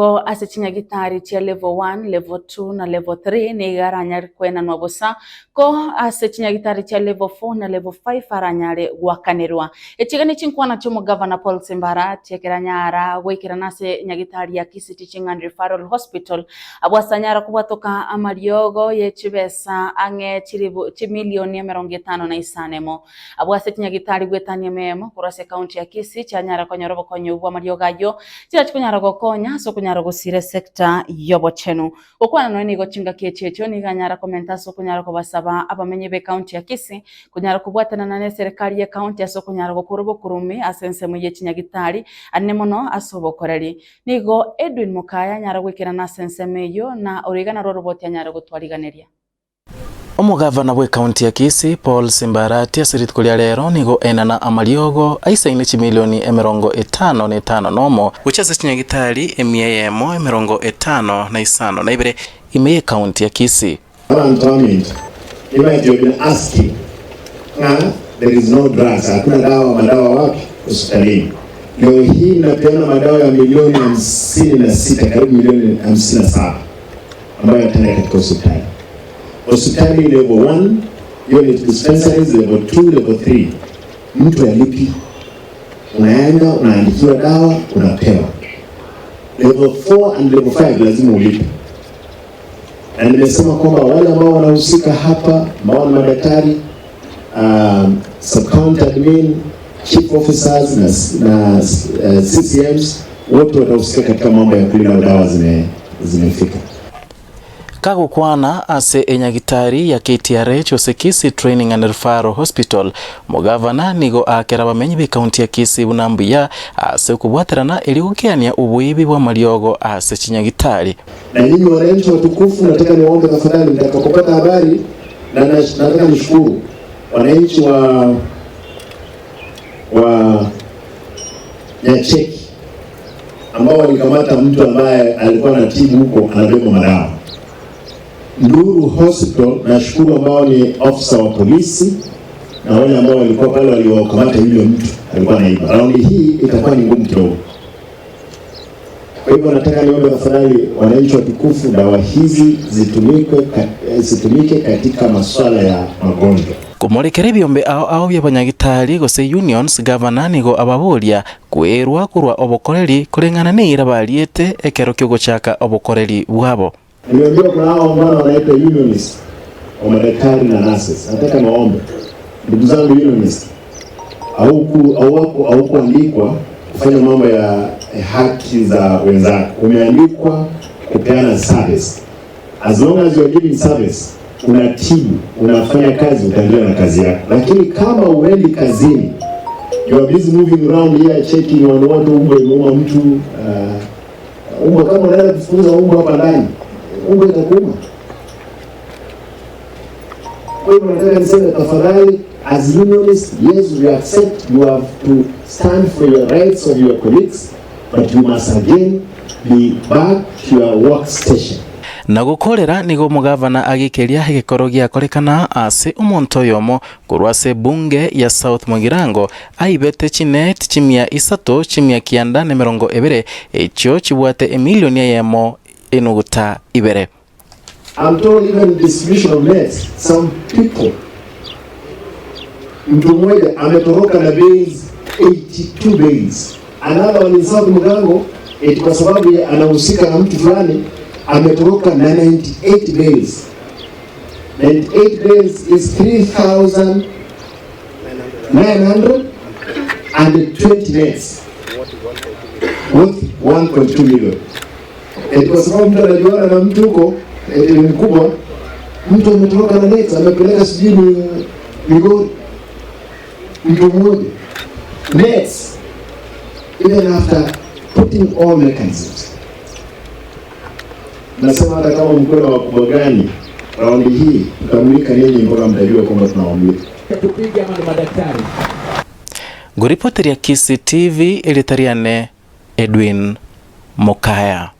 Bo ase chinyagitari chia level one, level two na level three nigo aranyare koenanwa bosa, ko ase chinyagitari chia level four na level five aranyare goakanerwa. Echiga ne chinkwana chi'omogavana Paul Simbarati ekero anyara goikerana ase nyagitari ya Kisii Teaching and Referral Hospital abwo ase anyara kobwatoka amariogo ye chibesa ang'e chiribu chimilioni emerongo etano na isano emo. Abwo ase chinyagitari gwetania emeemo korwa ase ekaunti ya Kisii chianyara konyora obokonyi obwo bw'amariogo ayio, chirachi konyara gokonya ase okonyara gosira esecta y'obochenu. Gokwana nonya nigo chingaki echi echio nigo anyara komenta ase okonyara kobasaba abamenyi b'ekaunti ya Kisii konyara kobwatanana n'eserekari y'ekaunti ase okonyara gokora obokurume ase ensemo ye chinyagitari anene mono ase obokoreri. Nigo Edwin Mokaya anyara goikerana ase ensemo eyio na oroiga narwo oroboti anyare gotwariganeria. Omogavana bw'ekaunti ya Kisii, Paul Simbarati ase rituko ria rero nigo enana amariogo aisaine chimilioni 51 nomo, gochia ase chinyagitari emia eyemo 56 na ibere ime y'ekaunti ya Kisii. Abanto baminto, nibaete you have been asking ng'a there is no drugs, hakuna dawa, madawa wapi? Hospitalini. Leo hii mnapeana madawa ya milioni 56, karibu milioni 57 ambayo yataenda katika hospitali. Hospitali level 1, hiyo ni dispensaries, level 2, level 3. Mtu alipi, unaenda unaandikiwa dawa unapewa. Level 4 and level 5 lazima ulipe, na nimesema kwamba wale ambao wanahusika hapa ambao ni madaktari um, sub county admin, chief officers na, na uh, CCMs wote watahusika katika mambo ya kulinda dawa zime zimefika. Kagokwana ase enyagitari ya KTRH gose Kisii Training and Referral Hospital, omogavana nigo aakera abamenyi b'ekaunti ya Kisii buna mbuya ase okobwaterana erio gokeania oboibi bw'amariogo ase chinyagitari. Na nyinyi wananchi watukufu, nataka niwaombe tafadhali, mtakapopata habari na nataka nishukuru wananchi wa wa Nyacheki ambao walikamata mtu ambaye alikuwa anatibu huko anabeba madawa. Nduru Hospital, nashukuru ambao ni ofisa wa polisi na wale ambao walikuwa pale waliokamata yule mtu alikuwa anaiba. Raundi hii itakuwa ni ngumu kidogo. Kwa hivyo nataka niombe tafadhali, wananchi watukufu, dawa hizi zitumike, zitumike katika masuala ya magonjwa. Komorekera ebiombe ao ao bi'abanyagitari gose unions, gavana nigo ababoria kwerwa korwa obokoreri koreng'ana neira bariete ekero ki'ogochaka obokoreri bwabo. Nimeambiwa kuna hao ambao wanaitwa unionist wa madaktari na nurses. Nataka niwaombe ndugu zangu unionist, haukuandikwa kufanya mambo ya haki za wenzako, umeandikwa kupeana service. As long as you are giving service, unatibu, unafanya kazi, utaendelea na kazi yako, lakini kama uendi kazini, you are busy moving around here checking on watu, umbwa imeuma mtu uh, umbwa kama unaenda kufukuza umbwa hapa ndani, umbwa itakuuma. Kwa hivyo nataka niseme tafadhali, as unionists, yes we accept you have to stand for your rights of your colleagues, but you must again be back to your workstation. Na gokorera nigo omogavana agekeria egekoro giakorekana ase omonto oyomo korwa ase ebunge ya South Mugirango aibete chinet chimia isato chimia kianda na emerongo ebere echio chibwate emilioni eyemo enuguta ibere. I'm told even distribution of nets, some people, mtu mmoja ametoroka na bales 82 bales. Another one in South Mugango, eti kwa sababu ya anahusika na mtu fulani ametoroka na 98 bales. 98 bales is 3920 nets worth 1.2 million. Eti kwa sababu mtu anajuana na mtu huko eti ni mkubwa, mtu ametoroka na nets amepeleka sijui ni Migori, mtu mmoja nets, even after putting all mechanisms. Nasema hata kama mko na wakubwa gani, raundi hii tutamulika ninyi mpaka mtajua kwamba tunawamulika. Tupige ama ni madaktari? Ngoripoteria Kisii TV eritariane Edwin Mokaya.